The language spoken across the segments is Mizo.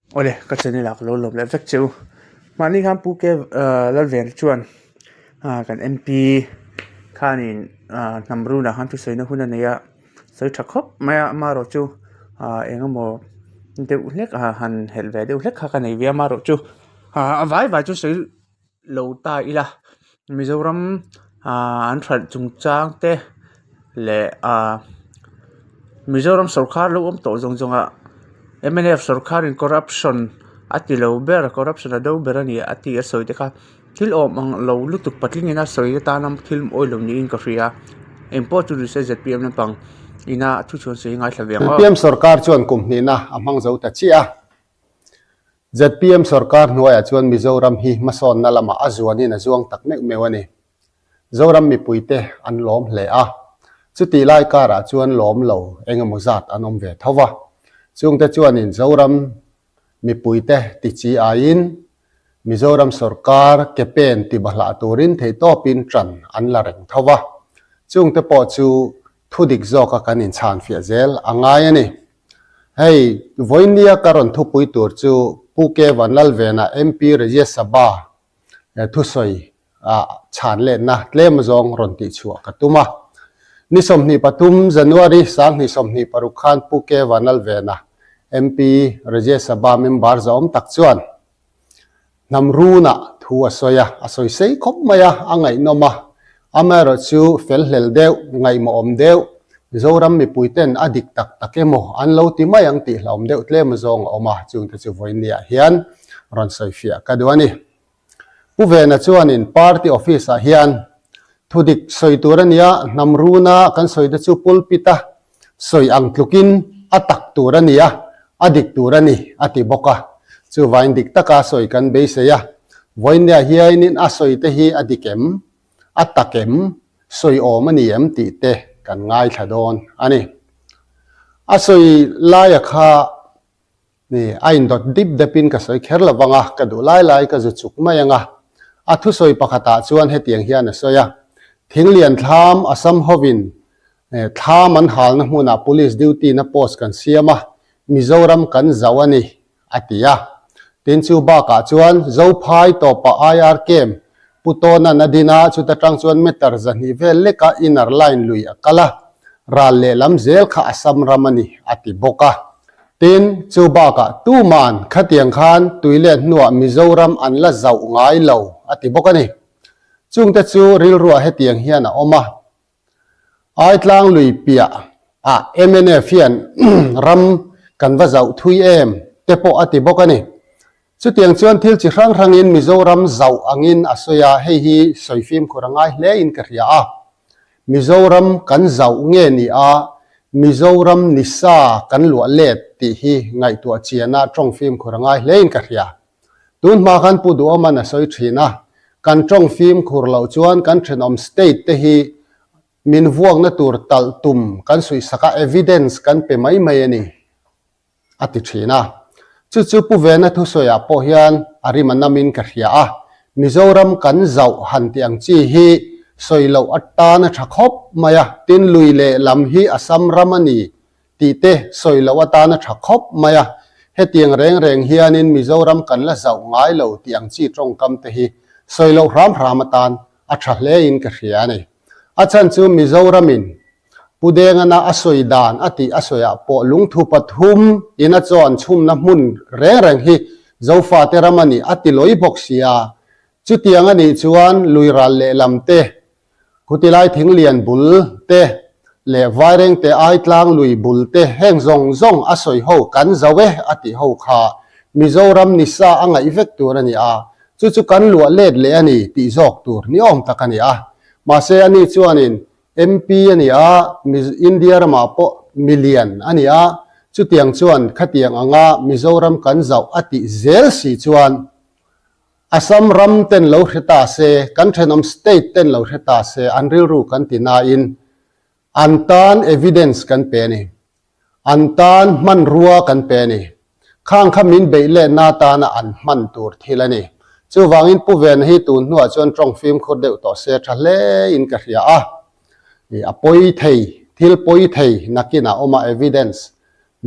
Awle, ka channel ah ka lo lawm leh vek che u. Mahni khan Pu K Lalvena chuan kan MP khanin hnam runah khan thusawi na hun a nei a, sawi tha khawp mai a, amaherawh chu eng emaw deuh hlek han helh ve deuh hlek kha ka nei ve a, amaherawh chu a vai vai chu sawi lo ta ila Mizoram ah an hralh chungchang te leh ah Mizoram sawrkar lo awm tawh zawng zawng ah mnf sawrkar in corruption a ti lo ber corruption a do ber a ni a tih a sawi te kha thil awm ang lo lutuk patling in a sawi atana thil mawi lo niin ka hria engpawh chu nise zpm lampang ina thu chhuan sawi ngaithla ve ang aw. Zpm sawrkar chuan kum hnihna a hmang zo ta chiah a. Zpm sorkar hnuaiah chuan Mizoram hi hmasawnna lamah a zuanin a zuang tak meuh meuh a ni. Zoram mipuite an lawm hle a, chutih lai karah chuan lawm lo eng emaw zat an awm ve tho va. Chungte chuanin Zoram mipuite ti chi aiin Mizoram sorkar ke pen ti bahlah turin theihtawpin ṭan an la reng tho va. Chungte pawh chu thudik zawka kan inchhanfiah zel a ngai a ni. Hei, vawinia ka rawn thupui tur chu Pu K Vanlalvena MP Rajya Sabha thusawi ah chhan letna tlem zawng rawn tihchhuah ka tum a. Ni 23 January 2026 khan Pu K Vanlalvena MP Rajya Sabha member zawm tak chuan Hnam runah thu a sawi a, a sawi sei khawp mai a, a ngaihnawm a. Amaherawh chu fel hlel deuh, ngaihmawhawm deuh, Mizoram mipuiten a dik tak tak emaw an lo ti mai ang tih hlauhawm deuh tlem zawng a awm a, chungte chu vawiinniah hian rawn sawi fiah ka duh a ni. Pu Vena chuanin party office-ah hian thudik sawi tur a nia, hnam runa kan sawite chu pulpit-a sawi ang tlukin a tak tur a ni a, a dik tur a ni, a ti bawk a. Chuvain dik taka sawi kan beisei a, vawinia hiainin a sawi te hi a dik em, a tak em, sawi awm a ni em tih te kan ngaithla dawn a ni. A sawi laia kha Ni, a indawt dip depin ka sawi kher lo vang a, ka duh lai lai ka zu chuk mai ang a. A thusawi pakhatah chuan hetiang hian a sawi a, Thinglian thlam Assam hovin thlam an halna hmunah police duty na post kan siam a, Mizoram kan zauh a ni, a ti a. Tin chu bakah chuan Zophai tawpa IR camp Pu Tawna'n a din a, chuta tang chuan meter 200 vel leka inner line lui a kal a, ral lehlam zel kha Assam ram a ni, a ti bawk a. Tin, chu bakah tuman khatiang khan tuilet hnuah Mizoram an la zauh ngai lo, a ti bawk a ni. Chungte chu rilruah hetiang hian a awm a. Aitlang lui piah ah mnf hian ram kan va zauh thui em te pawh a ti bawk a ni. Chutiang chuan thil chi hrang hrangin Mizoram zauh angin a sawi a, hei hi sawi fimkhur a ngai hle in ka hria a. Mizoram kan zauh nge ni a, Mizoram ni sa kan luah let tih hi ngaihtuah chiana tawng fimkhur a ngai hle in ka hria. Tun hma khan Pu Duhawman a sawi thin a, kan tawng fimkhur loh chuan kan thenawm state te hi min vuakna tur talh tum kan suihsak a, evidence kan pe mai mai a ni. a ti thin a. Chu chu Pu Vena thusawiah pawh hian a rim a namin ka hria a, Mizoram kan zauh han tih ang chi hi sawi loh atan a tha khawp mai a, tin lui leh lam hi Assam ram a ni tih te sawi loh atan a tha khawp mai a, hetiang reng reng hianin Mizoram kan la zauh ngai lo tih ang chi tawngkam te hi sawi loh hram hram atan a tha hlein ka hria a ni. A chhan chu Mizoramin Pu Dengana a sawi dan a tih a sawiah pawh lungthu pathum in a chaw an chhumna hmun reng reng hi Zofate ram a nih a ti lawi bawk si a. Chutiang a nih chuan lui ral lehlam te, Khutilai thinglian bul te leh Vairengte Aitlang lui bul te heng zawng zawng a sawi ho kan zo e a tih ho kha Mizoram ni sa a ngaih vek tur a ni a, chu chu kan luah let leh a ni tih zawk tur ni awm tak a ni a. Mahse ani chuanin MP a ni a, India ramah pawh milian a ni a, chutiang chuan khatiang anga Mizoram kan zauh a tih zel si chuan Assam ram ten lo hre ta se, kan thenawm state ten lo hre ta se an rilru kan ti nain an tan evidence kan pe a ni. An tan hmanrua kan pe a ni. Khang kha min beih letna atana an hman tur thil a ni. Chuvangin Pu Vena hi tun hnuah chuan tawng fimkhur deuh tawh se tha hle in ka hria a. A pawi thei, thil pawi thei nakinah awm a evidence.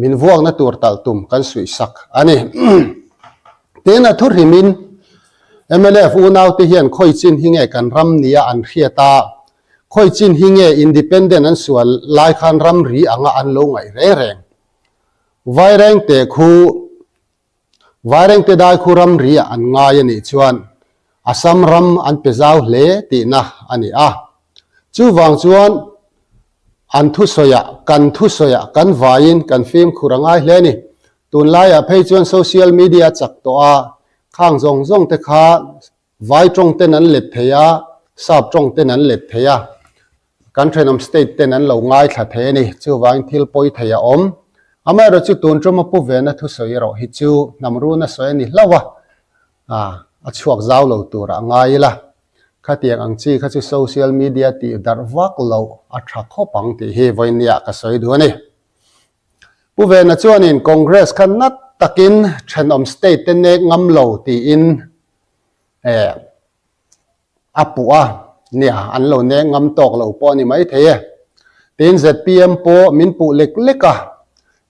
Min vuakna tur talh tum kan suih sak a ni. Tin, a thu hrimin mnf unaute hian khawi chin hi nge kan ram nia an hriat a, khawi chin hi nge independent an sual lai khan ramri anga an lo ngaih reng reng. Vairengte khu Vairengte dai khu ramri ah an ngai a nih chuan Assam ram an pe zau hle tihna a ni a. Chuvang chuan an thusawiah, kan thusawiah kan vaiin kan fimkhur a ngai hle a ni. Tunlaiah phei chuan social media a chak tawh a, khang zawng zawng te kha Vai tawng ten an let thei a, Sap tawng ten an let thei a, kan thenawm state ten an lo ngaithla thei a ni. Chuvangin thil pawi thei a awm. Amaherawh chu tun tuma Pu Vena thusawi erawh hi chu hnam runa sawi a ni hlauh a, a chhuak zau lo turah a ngai ila. Khatiang ang chi kha chu social media tih darh vak loh a tha khawp ang tih hi vawinia ka sawi duh a ni. Pu Vena chuanin Congress kha nat takin thenawm state te nek ngam lo tiin Eh, a puh a, nia, an lo nek ngam tawk lo pawh a ni maithei e. Tin, zpm pawh min puh lek lek a,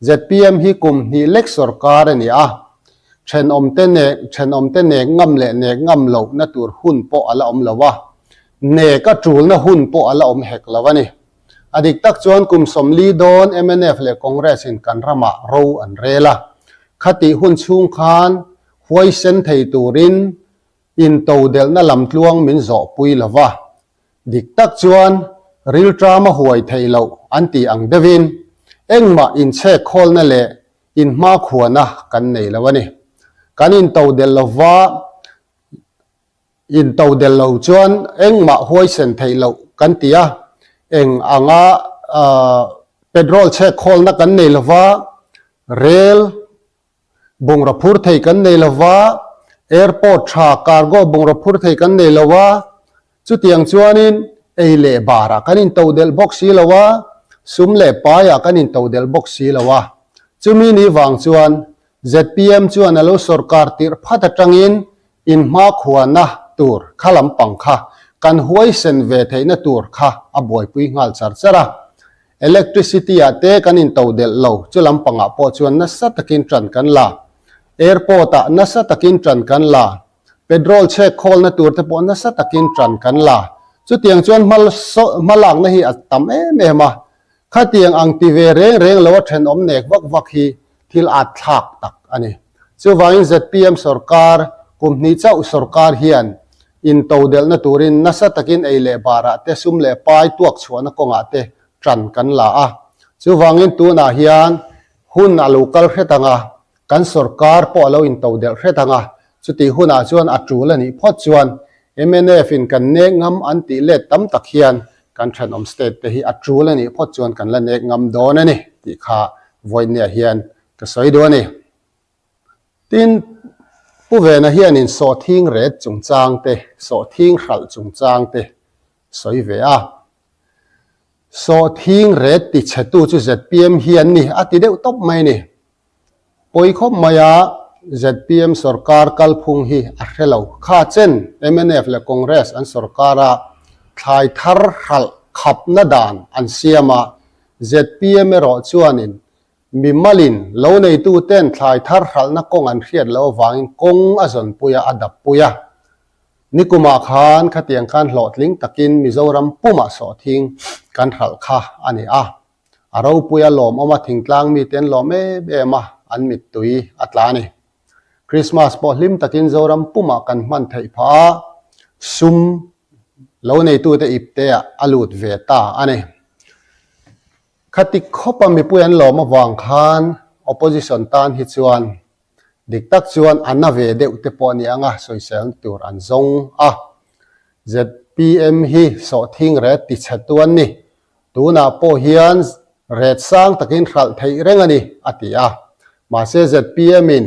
zpm hi kum hnih lek sawrkar a ni a, thenawmte nek, thenawmte nek ngam leh nek ngam lohna tur hun pawh a la awm lo a, nek a tulna hun pawh a la awm hek lo a ni. A dik tak chuan kum 40 dawn mnf leh Congress in kan ramah ro an rel a, khatih hun chhung khan Huaisen thei turin intodelhna lamtluang min zawhpui lo va, dik tak chuan rilṭam a huai theih loh an tih ang deuhin engmah inchhekkhawlna leh inhmakhuana kan nei lo a ni. Kan intodelh lo va, intodelh lo chuan engmah huaisen theih loh kan ti a, eng anga petrol chhekkhawlna kan nei lo va, rel Bungraw phur thei kan nei lo va, airport tha cargo bungraw phur thei kan nei lo a, chutiang chuanin ei leh barah kan intodelh bawk si lo a, sum leh paiah kan intodelh bawk si lo a. Chumi ni vang chuan zpm chuan a lo sawrkar tirh phat atangin inhmakhuana tur kha lampang kha kan huaisen ve theihna tur kha a buaipui nghal char char a. Electricity ah te kan intodelh lo, chu lampangah pawh chuan nasa takin ṭan kan la. Airport ah nasa takin ṭan kan la. Petrol chhek khawlna tur te pawh nasa takin ṭan kan la. Chutiang chuan hmalakna hi a tam em em a. Khatiang ang ti ve reng reng lo a ṭhenawm nek vak vak hi thil at thlak tak a ni. Chuvangin zpm sorkar, kum hnih chauh sorkar hian intodelhna turin nasa takin ei leh barah te, sum leh pai tuak chhuahna kawngah te ṭan kan la a. Chuvangin tunah hian hun a lo kal hret ang a, kan sorkar pawh a lo intodelh hret ang a, chutih hunah chuan a ṭul a nih phawt chuan mnf in kan nek ngam an tih let tam tak hian kan thenawm state te hi a ṭul a nih phawt chuan kan la nek ngam dawn a ni tih kha vawinia hian ka sawi duh a ni. Tin, Pu Vena hianin sawhthing ret chungchang te, sawhthing hralh chungchang te sawi ve a. Sawhthing ret tichhetu chu zpm hi an ni a ti deuh tawp mai a ni. Pawi khawp maia zpm sorkar kalphung hi a hre lo. Kha chen mnf leh Congress an sorkar a, thlai thar hralh khapna dan an siam a, zpm erawh chuanin Mimalin lo neituten thlai thar hralhna kawng an hriat loh avangin kawng a zawnpui a, a dappui a. Nikumah khan khatiang khan hlawhtling takin Mizoram pumah sawhthing kan hralh kha a ni a. A ropui a lawmawm a, thingtlang mite an lawm em em a, an mittui a tla a ni. Krismas pawh hlim takin Zoram pumah kan hman theih phah a, sum lo neitute ipteah a lut ve ta a ni. Khati khawpa mipui an lawm avang khan opposition tan hi chuan dik tak chuan a na ve deuh te pawh a ni ang a, sawiselna tur an zawng a. Zpm hi sawhthing ret tichhe tu an ni. Tunah pawh hian ret sang takin hralh theih reng a ni, a ti a. Mahse zpm in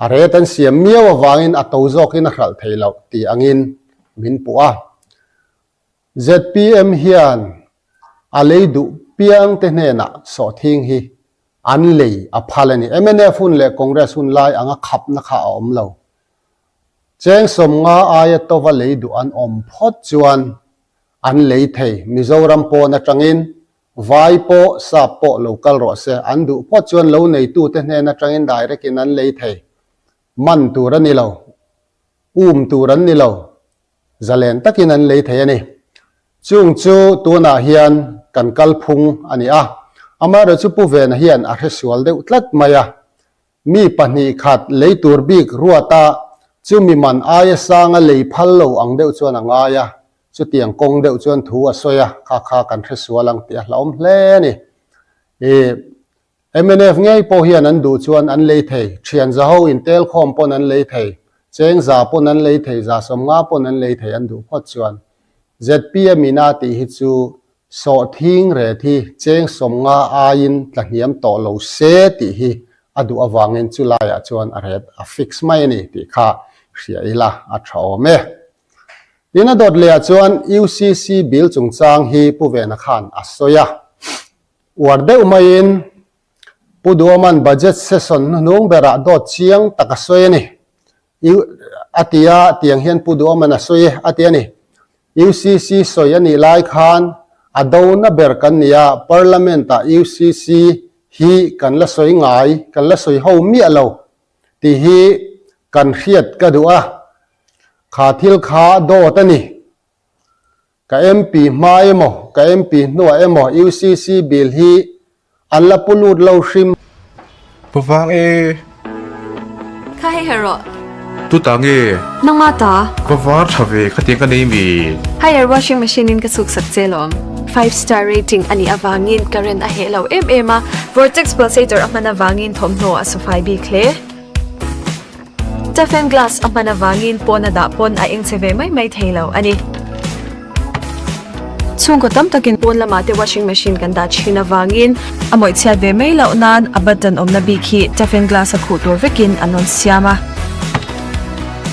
a ret an siam miau avangin a to zawkin a hralh thei loh tih angin min puh a. Zpm hian a lei duh piang te hnenah sawhthing hi an lei a phal a ni. Mnf hun leh Congress hun lai anga khapna kha a awm lo. Cheng 50 aia tova lei duh an awm phawt chuan an lei thei. Mizoram pawn atangin. Vai pawh, sap pawh lo kal rawh se, an duh phawt chuan lo neitute hnen atangin direct in an lei thei. Man tur a ni lo. Um tur an ni lo. Zalen takin an lei thei a ni. Chung chu tunah hian kan kalphung a ni a. Amaherawhchu Pu Vena hian a hresual deuh tlat mai a. Mi pahnih khat lei tur bik ruata chumi man aia sanga lei phal lo ang deuh chuan a ngai a, chutiang kawng deuh chuan thu a sawi a, kha kha kan hre sual ang tih a hlauhawm hle a ni. Ih, mnf ngei pawh hian an duh chuan an lei thei, thian za ho intel khawm pawn an lei thei, cheng za pawn an lei thei, za 50 pawn an lei thei an duh phawt chuan. Zpm ina tih hi chu Sawhthing ret hi cheng 50 aiin tla hniam tawh lo se tih hi a duh avangin chu laiah chuan a ret a fix mai a ni tih kha hria ila a tha awm e. Tin a dawt lehah chuan UCC bill chungchang hi Pu Vena khan a sawi a, uar deuh maiin Pu Duaman budget session hnuhnung berah dawt chiang tak a sawi a ni. U a ti a, tiang hian Pu Duaman a sawi e a ti a ni. UCC sawi a nih lai khan a dona ber kan ni a, Parliament ah UCC hi kan la sawi ngai, kan la sawi ho miah lo tih hi kan hriat ka duh a, kha thil kha dawt a ni. Ka MP hma emaw, ka MP hnuah emaw UCC bill hi an la pu lut lo hrim. Pu vang e. Kha hei her rawh. Tu ta nge? Nangma ta. Ka var tha ve khatiang ka nei mi. Haier washing machine in ka chhuk sak che lawm. Five star rating a nih avangin current a heh lo em em a, vortex pulsator a hman avangin thawmhnaw a sufai bik hle. Toughen glass a hman avangin pawn a dah pawn a eng che ve mai mai thei lo a ni. Chhungkaw tam takin pawn lamah te washing machine kan dah thin avangin a mawih chhiat ve mai loh nan a button awmna bik hi toughen glass a khuh tur vekin an rawn siam a.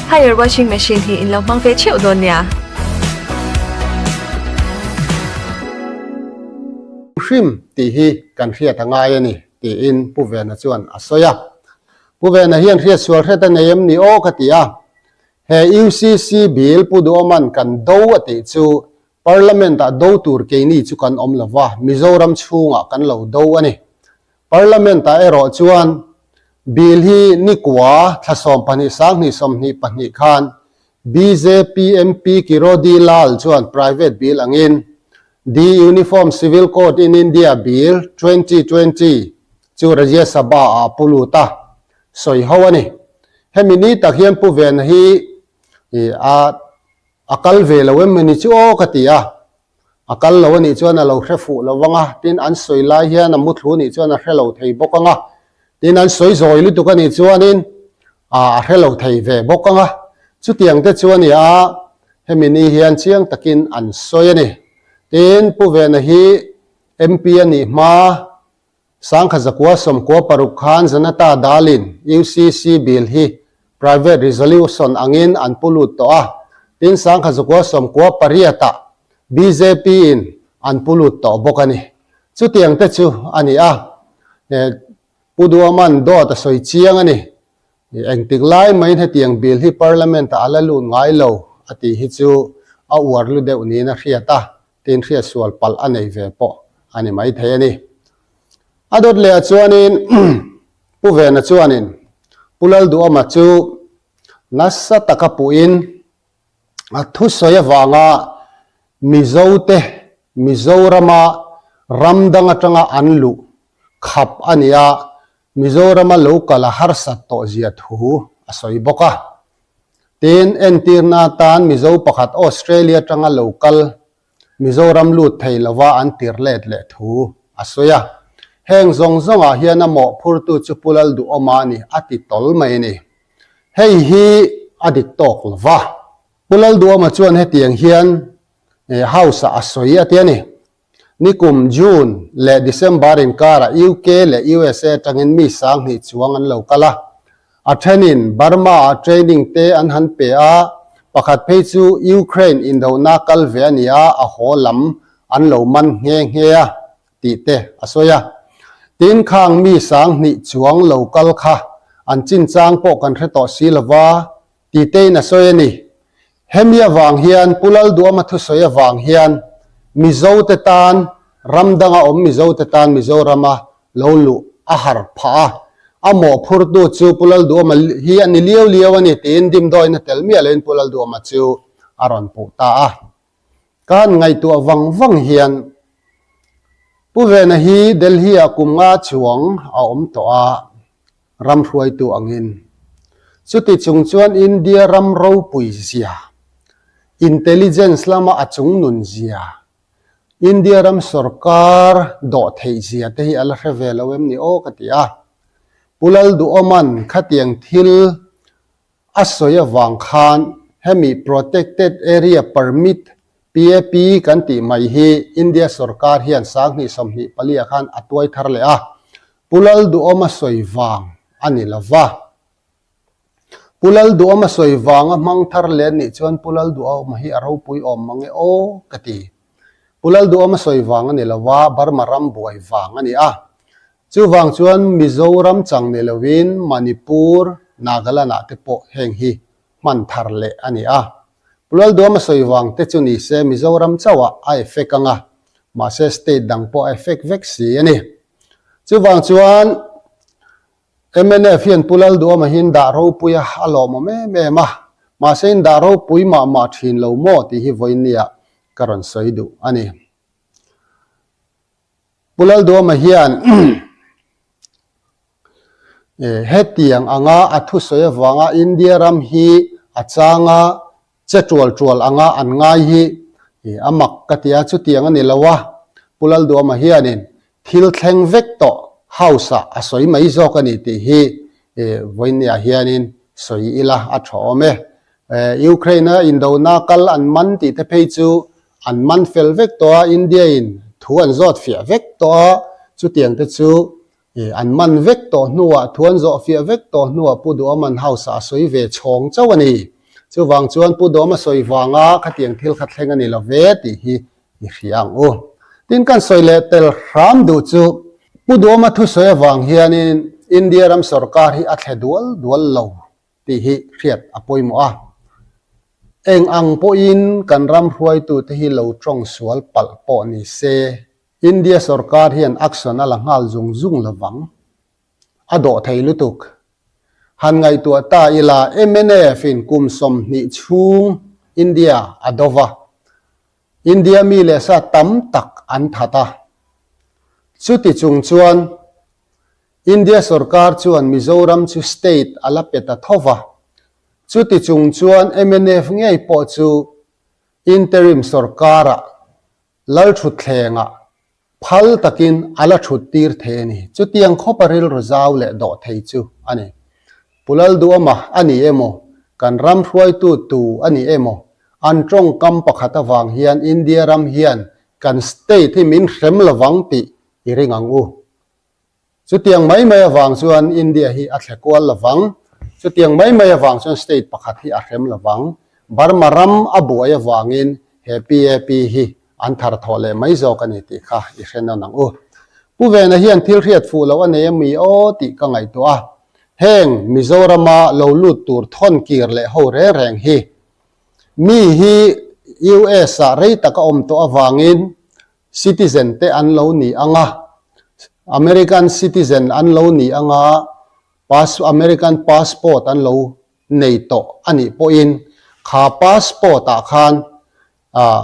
Haier washing machine hi in lo hmang ve theuh dawn nia. Hrim tih hi kan hriat a ngai a ni, tiin Pu Vena chuan a sawi a. Pu Vena hian hriatsual hret a nei em ni aw ka ti a, he UCC bill Pu Duaman kan do a tih chu Parliament ah do tur keini chu kan awm lo va, Mizoram chhungah kan lo do a ni. Parliament ah erawh chuan bill hi nikua thla 12 20 22 khan bjp MP Kirodi Lal chuan private bill angin The Uniform Civil Code in India Bill 2020 chu Rajya Sabha ah pu lut a sawi ho a ni. Hemi ni tak hian Pu Vena hi a a kal ve lo em ni chu aw ka ti a, a kal lo a nih chuan a lo hre fuh lo vang a, tin an sawi lai hian a muthlu nih chuan a hre lo thei bawk ang a, tin an sawi zawi lutuk a nih chuanin a hre lo thei ve bawk ang a, chutiang te chu a ni a, hemi ni hian chiang takin an sawi a ni. Tin Pu Vena hi MP a nih hma Sangkha zakua 96 khan Janata Dal-in UCC bill hi private resolution angin an pu lut tawh a, tin sangkha zakua 98-ah BJP-in an pu lut tawh bawk a ni. Chutiang te chu a ni a, Pu Duaman dawt a sawi chiang a ni. Engtik lai maiin hetiang bill hi Parliament-ah a la lut ngai lo a tih hi chu a uar lu deuh niin a hriat a, Tin hriat sual palh a nei ve pawh a ni maithei a ni. A dawt leh ah chuanin Pu Vena chuanin Pu Lalduhawma chu nasa taka puhin a thusawi avanga Mizote Mizorama ram dang atanga an luh khap a ni a, Mizorama lo kal a harsat tawh zia thu a sawi bawk a. Tin, entirna atan Mizo pakhat Australia atanga lo kal Mizoram lut thei lova an tir let leh thu a sawi a. Heng zawng zawngah hian a mawhphurtu chu Pu Lalduhawma a ni a ti tawl mai a ni. Hei hi a dik tawk lova. Pu Lalduhawma chuan hetiang hian House-ah a sawi a ti a ni. Nikum June leh December inkarah UK leh USA atangin mi 2000 chuang an lo kal a. A thenin Burma-ah training te an han pe a, pakhat phei chu Ukraine indona kal ve a ni a, a haw lam an lo man nghe nghe a tih te a sawi a. Tin, khang mi 2000 chuang lo kal kha an chinchang pawh kan hre tawh si lova, Titein a sawi a ni. Hemi avang hian Pu Lalduama thusawi avang hian Mizote tan Ram danga awm Mizote tan Mizorama lo luh a har phah a, a mawhphurtu chu Pu Lalduhawma hi a ni liau liau a ni tiin dimdawina tel miah loin Pu Lalduhawma chu a rawn puh ta a. Ka han ngaihtuah vang vang hian Pu Vena hi Delhi-ah kum nga chuang a awm tawh a, ram hruaitu angin. Chuti chung chuan India ram ropui zia, intelligence lama a chungnun zia, India ram sorkar dawh theih zia te hi a la hre ve lo em ni aw ka ti a. Pu Lalduhawma'n khatiang thil a sawi avang khan hemi Protected Area Permit, PAP, kan tih mai hi India sorkar hian 2024 ah khan a tuai thar leh a. Pu Lalduhawma sawi vang a ni lo va. Pu Lalduhawma sawi vanga hmang thar leh nih chuan Pu Lalduhawma hi a ropui awm mang e aw ka ti. Pu Lalduhawma sawi vang a ni lo a, Burma ram buai vang a ni a. Chuvang chuan Mizoram chang ni loin Manipur, Nagaland ah te pawh heng hi hman thar leh a ni a. Pu Lalduhawma sawi vang te chu ni se Mizoram chauh ah a effect ang a, mahse state dang pawh a effect vek si a ni. Chuvang chuan Mnf hian Pu Lalduhawma hi in dah ropui a, a lawmawm em em a, mahse in dah ropui mah mah thin lo maw tih hi vawinia ka rawn sawi duh a ni. Pu Lalduhawma hian hetiang anga a thusawi avanga India ram hi a chang a, Che tual tual anga an ngai hi a mak ka ti a, chutiang a ni lo a, Pu Lalduama hianin thil thleng vek tawh House ah a sawi mai zawk a ni tih hi vawinia hianin sawi ila a tha awm e. Ukraine a indona kal an man tih te phei chu an man fel vek tawh a, India in thu an zawt fiah vek tawh a, chutiang te chu Ih, an man vek tawh hnuah, thu an zawh fiah vek tawh hnuah Pu Duhawman House ah a sawi ve chhawng chauh a ni. Chuvang chuan Pu Duhawma sawi vanga khatiang thil kha thleng a ni lo ve tih hi i hria ang u. Tin kan sawi leh tel hram duh chu Pu Duhawma thusawi avang hianin India ram sorkar hi a thle dual dual lo tih hi hriat a pawimawh a. Eng ang pawhin kan ram hruaitute hi lo tawng sual palh pawh ni se, India sorkar hian action a la nghal zung zung lovang. A dawh thei lutuk. Han ngaihtuah ta ila mnf in kum 20 chhung India a do va. India mi leh sa tam tak an that a. Chuti chung chuan India sorkar chuan Mizoram chu state a la pe ta tho va. Chuti chung chuan mnf ngei pawh chu interim sorkarah Lalthutthlengah phal takin a la thut tir thei a ni. Chutiang khawpa rilru zau leh dawh thei chu a ni. Pu Lalduama a ni emaw, kan ram hruaitu tu a ni emaw, an tawngkam pakhat avang hian India ram hian kan state hi min hrem lovang tih i ring ang u. Chutiang mai mai avang chuan India hi a thle kual lovang. Chutiang mai mai avang chuan state pakhat hi a hrem lovang. Burma ram a buai avangin he PAP hi an thar thawh leh mai zawk a ni tih kha i hre nawn ang u. Pu Vena hian thil hriat fuh loh a nei a mi aw tih ka ngaihtuah a. Heng Mizorama lo lut tur thawn kir leh ho reng reng hi mi hi US ah rei tak a awm tawh avangin Citizen te an lo ni ang a, American citizen an lo ni ang a, pass American passport an lo nei tawh a nih pawhin kha passport ah khan ah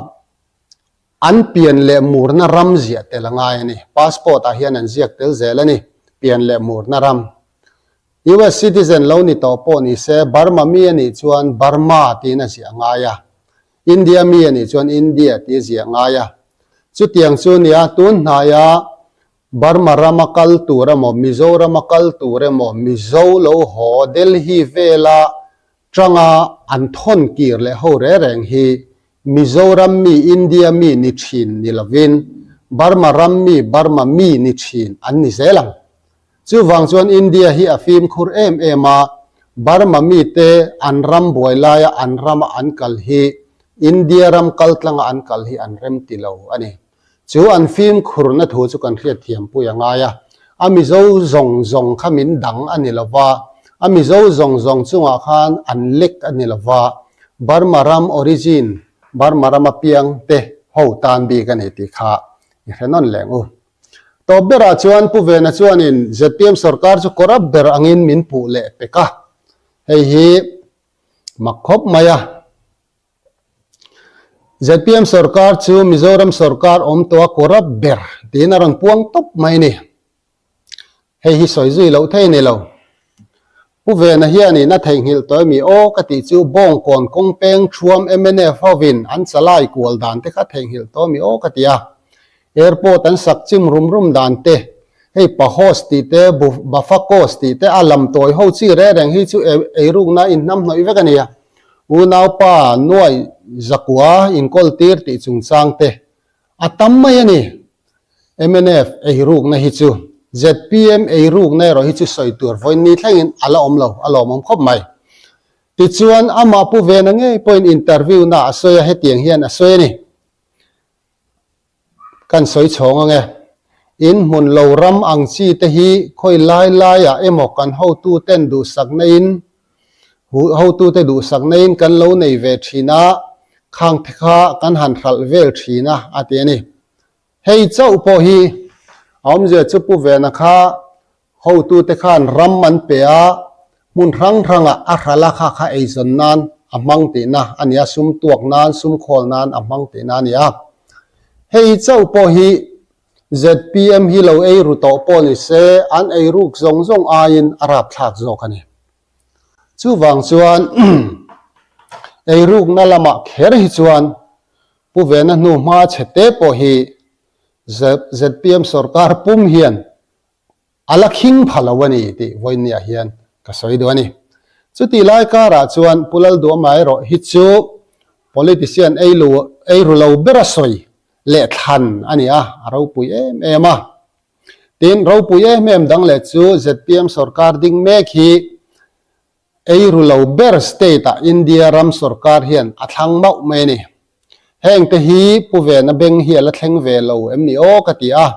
an pian leh murna ram ziah tel a ngai a ni. Passport ah hian an ziak tel zel a ni, pian leh murna ram. US citizen lo ni tawh pawh ni se Burma mi a nih chuan Burma tiin a ziah ngai a, India mi a nih chuan India tih a ziah ngai a. Chutiang chu nia tun hnaia Burma rama kal tur emaw, Mizorama kal tur emaw, Mizo lo haw Delhi vela tanga an thawn kir leh ho reng reng hi Mizoram mi India mi ni thin ni lovin Burma ram mi Burma mi ni thin an ni zel ang. Chuvang chuan India hi a fimkhur em em a, Burma mite an ram buai laia an rama an kal hi India ram kal tlanga an kal hi an rem ti lo a ni. Chu an fimkhurna thu chu kan hriatthiampui a ngai a, a Mizo zawng zawng kha min dang a ni lo va, a Mizo zawng zawng chungah khan an lek a ni lo va, Burma ram origin, Burma rama piang te ho tan bik a ni tih kha. I hre nawn leng u. Tawp berah chuan Pu Vena chuanin zpm sorkar chu corrupt ber angin min puh leh pek a, hei hi mak khawp mai a. Zpm sorkar chu Mizoram sorkar awm tawh a corrupt ber tiin a rawn puang tawp mai a ni. Hei hi sawi zui loh thei ni lo. Pu Vena hianin a theihnghilh tawh emi aw ka tih chu Bawngkawn kawngpeng thuam mnf hovin an chalai kual dan te kha theihnghilh tawh emi aw ka ti a. Airport an sak chim rum rum dan te, hei Pahos tih te, Bafakos tih te a lam tawi ho chi reng reng hi chu eirukna inhnamhnawih vek a nia. Unaupa nuai zakua inkawl tir tih chungchang te a tam mai a ni. Mnf eirukna hi chu zpm eirukna erawh hi chu sawi tur vawiin ni thlengin a la awm lo, a lawmawm khawp mai. Tichuan, amah Pu Vena ngei pawhin interview na a sawi a, hetiang hian a sawi a ni. Kan sawi chhawng ang e. In hmun lo ram ang chi te hi khawi lai laiah emaw kan hotuten duhsakna in hotute duhsakna in kan lo nei ve thin a, khang te kha kan han hralh vel thin a, a ti a ni. Hei chauh pawh hi a awmzia chu Pu Vena kha hotute khan ram an pe a, hmun hrang hrangah a hralh a kha kha eizawn nan a hmang tihna a ni a, sum tuak nan, sum khawl nan a hmang tihna a ni a. Hei chauh pawh hi zpm hi lo ei ru tawh pawh ni se, an ei ruk zawng zawng aiin a rapthlak zawk a ni. Chuvang chuan ei rukna lamah kher hi chuan Pu Vena hnu hma chhe te pawh hi zpm sorkar pum hian a la khing pha lo a ni tih vawiinniah hian ka sawi duh a ni. Chutih lai karah chuan Pu Lalduama erawh hi chu politician ei ru lo bera sawi leh thlan a ni a, a ropui em em a. Tin, ropui em em dang leh chu zpm sorkar ding mek hi ei ru lo ber state ah India ram sorkar hian a thlang mauh mai a ni. Heng te hi Pu Vena beng hi a la thleng ve lo em ni aw ka ti a.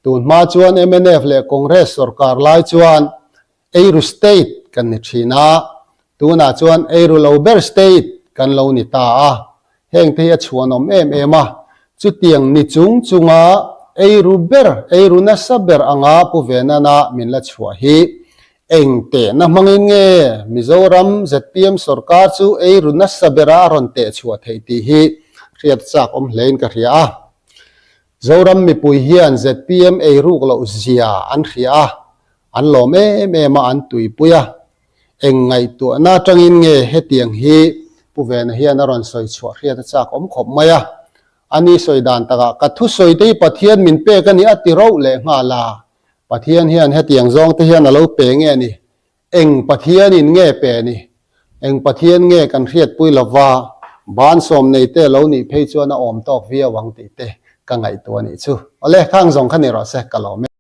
Tun hma chuan mnf leh Congress sorkar lai chuan Eiru state kan ni thin a, tunah chuan eiru lo ber state kan lo ni ta a, hengte hi a chhuanawm em em a, chutiang ni chung chunga eiru ber, eiru nasa ber anga Pu Venana min la chhuah hi eng tehna hmangin nge Mizoram zpm sorkar chu eiru nasa bera a rawn teh chhuah theih tih hi hriat chak awm hlein ka hria a. Zoram mipui hian zpm eiruk loh zia an hria a, An lawm em em a, an tuipui a. Eng ngaihtuahna atangin nge hetiang hi Pu Vena hian a rawn sawi chhuah hriat a chak awm khawp mai a. A ni sawi dan takah ka thusawi te hi Pathian min pek a ni a ti rauh leh nghal a. Pathian hian hetiang zawng te hian a lo pe nge a ni? Eng Pathianin nge pe ni? Eng Pathian nge kan hriatpui lova ban sawm nei te lo nih phei chuan a awm tawk viau ang tih te ka ngaihtuah a nih chu. Awle, khang zawng kha ni rawh se, ka lawm e.